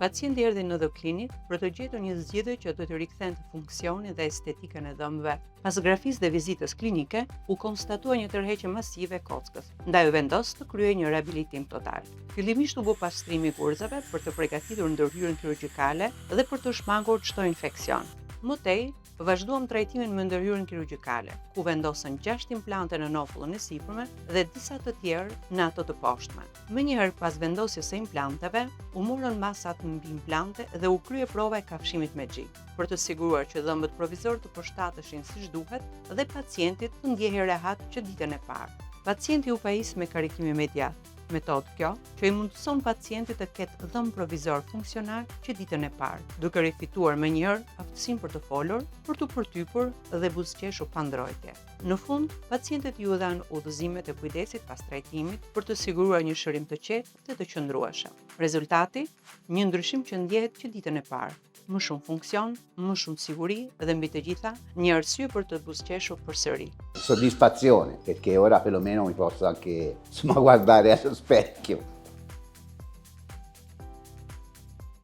Pacienti erdhi në The Clinic për të gjetur një zgjidhje që do të rikthente funksionin dhe estetikën e dhëmbëve. Pas grafisë dhe vizitës klinike, u konstatua një tërheqje masive e kockës, ndaj u vendos të kryhej një rehabilitim total. Fillimisht u bë pastrimi i gurëzave për të përgatitur ndërhyrjen kirurgjikale dhe për të shmangur çdo infeksion. Më tej, vazhduam trajtimin me ndërhyrjen kirurgjikale, ku vendosën 6 implante në nofullën e sipërme dhe disa të tjerë në ato të poshtme. Menjëherë pas vendosjes së implanteve, u morën masat mbi implante dhe u krye prova e kafshimit me xhi, për të siguruar që dhëmbët provizorë të përshtateshin siç duhet dhe pacienti të ndjehej rehat që ditën e parë. Pacienti u pajis me karikim imediat, metodë kjo që i mundëson pacientit të ketë dhëmb provizor funksional që ditën e parë, duke rifituar menjëherë aftësinë për të folur, për të përtypur dhe buzëqeshur pa ndrojtje. Në fund, pacientit iu dhanë udhëzimet e kujdesit pas trajtimit për të siguruar një shërim të qetë dhe të qëndrueshëm. Rezultati? Një ndryshim që ndjehet që ditën e parë. Më shumë funksion, më shumë siguri dhe mbi të gjitha, një arsye për të buzëqeshur përsëri. Soddisfazione, perché ora perlomeno mi posso anche insomma, guardare allo specchio.